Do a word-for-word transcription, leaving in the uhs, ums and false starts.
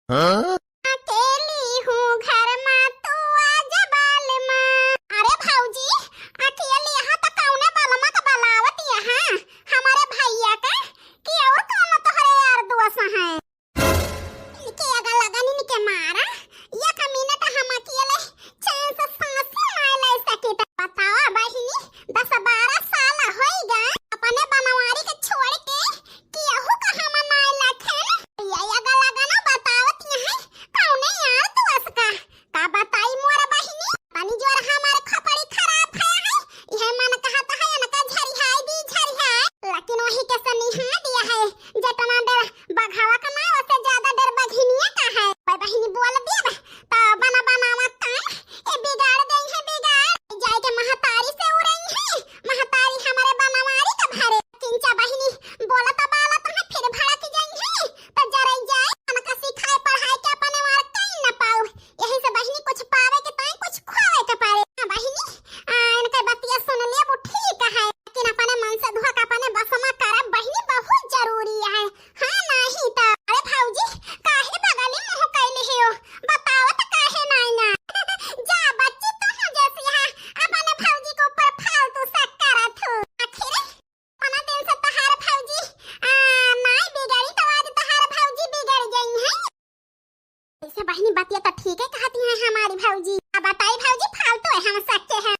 हाँ? अकेली हूँ घर मा, तू आजा बालमा। अरे भौजी, अकेली यहाँ त कौने बालमा का बलावत यहाँ? हमारे भैया का कि और कौनो तोहरे यार दोस्त हैं? इनके अगल अगल इनके मारा, एक मिनट हम अकेले चैन से सांस नाय ले सकित। बतावा बहिनी, दस बारह साल होई गए अपने बनवारी के छोड़ के, केहू का हम नाय लखेन। ये अगल अगल बतावत यहाँ कौने यार दोस्त का, का बताई मोर बहिनी, तनी जोर हमार खोपड़ी खराब है, है। इहे मन कहत है इनका झरिहाई दी झरिहाई, लेकिन वही के सनिहा दिया है, जितना डर बघावा का ना, उससे ज्यादा डर बघिनिया का है। भाई बहिनी बोल दिया बा, तो बना बनावा काम, ये बिगाड़ दे है बिगाड़, जाए के महतारी से उड़ई है, महतारी हमारे बनवारी का भरे। किंचा बहिनी बोलत बालत है, फिर भड़क जाई है, तो जरई जाए, उनका सिखाए पढ़ाए के अपने वार कहीं न पाऊ। यही से बहिनी कुछ पावे के ताई कुछ खोवे के पड़े। हाँ बहिनी, आ, इनके बतिया सुन ले, वो ठीक है, लेकिन अपने मन से धोखा अपने बस में करब बहिनी बहुत जरूरी है। हाँ नहीं तो। अरे भौजी, काहे बगली मुँह कैले हो? बताओ तो काहे नहीं ना? जा बच्ची, तू हूँ जैसी है, अपने भौजी के ऊपर फालतू शक करत हो। आखिर इतना दिन से तहार भौजी, आ, नाई बिगड़ी तो आज तहार भौजी बिगड़ गई है। ऐसे बहिनी बतिया तो ठीक है कहती है हमारी भौजी। अब बताई भौजी, फालतू है हम शक के है।